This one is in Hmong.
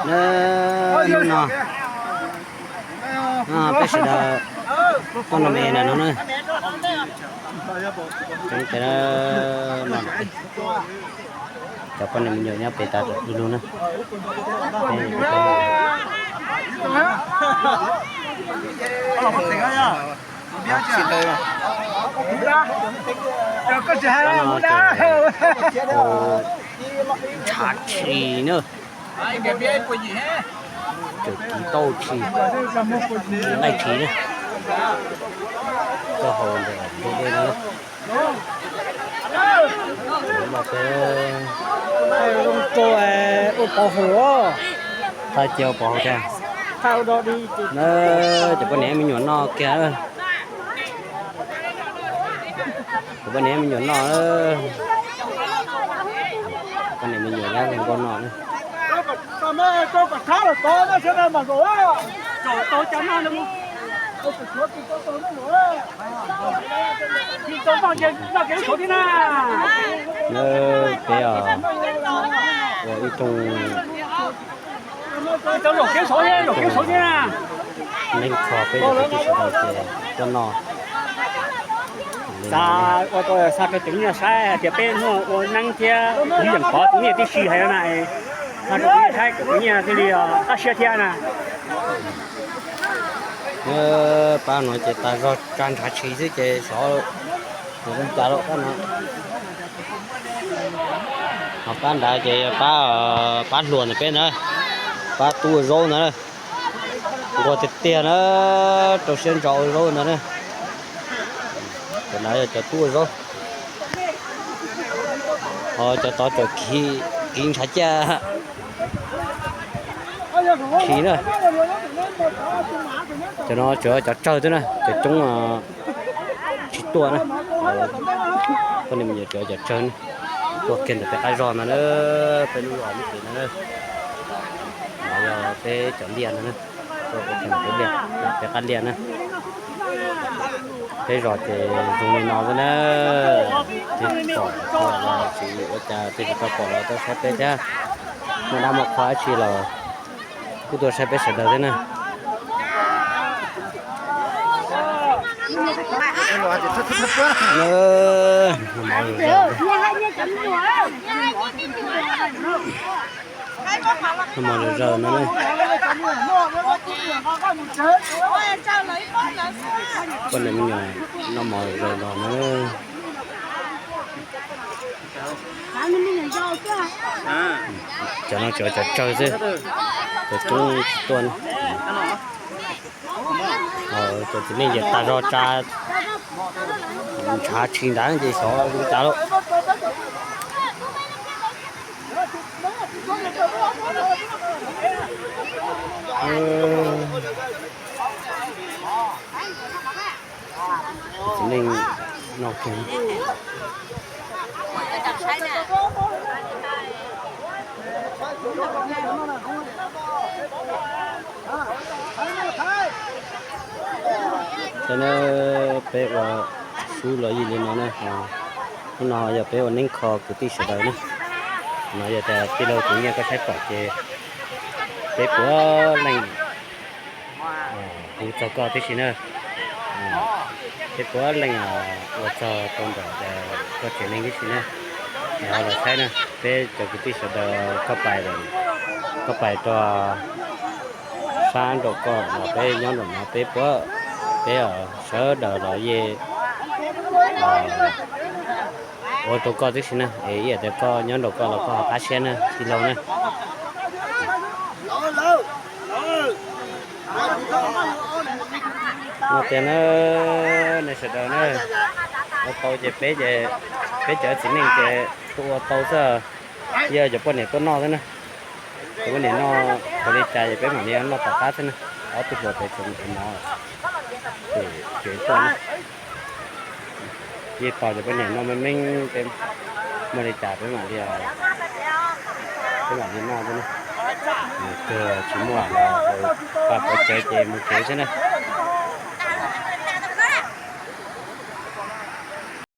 Hnub no peb sawv daws tuaj no me ntawm no na. Tseeb tiag no, cov poj niam me nyuam nyob pem tas lug na. Ntshav tshis na. Tseem kiv tauj tshis, nqaij tshis na. Koj haus ntawm ntug dej no. Ua pov haum, thaij cia ua pov haum thiab. Cov poj niam me nyuam noj kiag. Cov poj niam me nyuam noj. Poj niam me nyuam nyob nkaus no. Peb ua ib rooj neeb kho peb cov kwv tij sawv daws ces tuaj noj. Xa, ua tau xa rau cov nyiaj saib hais tias peb hnub ua neeb thiab kuv yeem pov tus nyiaj tib si hais no na, xa rau cov nyiaj saib kom tus nyiaj thiaj li qab siab thiab na. Pab no ces tas zog tsa ntshav tshis xwb ces xyov zoo cas lawm pab no. Ho pab nrad ces yog pab, pab hluas ntawm peb ntawd, pab tub ua zaub ntawd, nquag tiag tiag na, rau siab ntso ua zaub ntawd na. Cov ntawd yog cov tub ua zaub, ho cov tod tseem kiv ntshav ciaj tshis na. Cov no tsuas cov tsawg xwb na, cov coob tsis tuaj na. Poj niam me nyuam tsuas cov tsawg na, tuaj kiag ntawm peb qab zog ntag na, peb lub zos lub tsev ntag na. Yog peb cov liaj ntag na, tuaj kiag ntawm peb liaj, peb qab liaj na. Peb zos ces zoo li no xwb na. Tej pom los tsis ua cas, tej tsis tau pom los tuaj saib peb thiab. Muaj dab muaj qhua dab tsi los kuj tuaj saib peb sawv daws thiab na. Noj mov zom zaws no na. Poj niam me nyuam noj mov zom zaws no na. Cov no tsuas cov tsawg xwb, cov coob tsis tuaj na. Cov txiv neej ces tas zog tsa ntshav tshis ntawd ces xyov zoo cas lawm. Txiv neej no kiag. Peb ua xub los yim li no na, hnub no yog peb ua neeb kho kwv tij sawv daws na. No yog tias tij laug tus nyiaj koj saib pom ces peb puav leej hu txog koj tib si na. Peb puav leej ua txog rau ntawm koj tsev neeg tib si na. Los saib na, peb cov kwv tij sawv daws koj pais, koj pais rau sab nraum koj los peb nyob nraum no, peb puav, peb sawv daws los yeej ua rau koj tib si na, es ib yam tias koj nyob nraum koj los koj ho qab siab na tij laug na. No tias na, nej sawv daws na, ua tau ces peb ces, peb cov txiv neej ces tuaj ua tau xwb, yog cov poj niam tuaj noj xwb na. Cov poj niam noj tau li cas ces peb mam li noj tom qab xwb na. Ob tug hluas pem tseem ev mov, ces tuaj na. Yeej tos cov poj niam noj meej meej, muaj li cas peb mam li, peb mam li noj xwb na. Mus kawg tsis muaj los pab pov cawv ces mus tsev xwb na.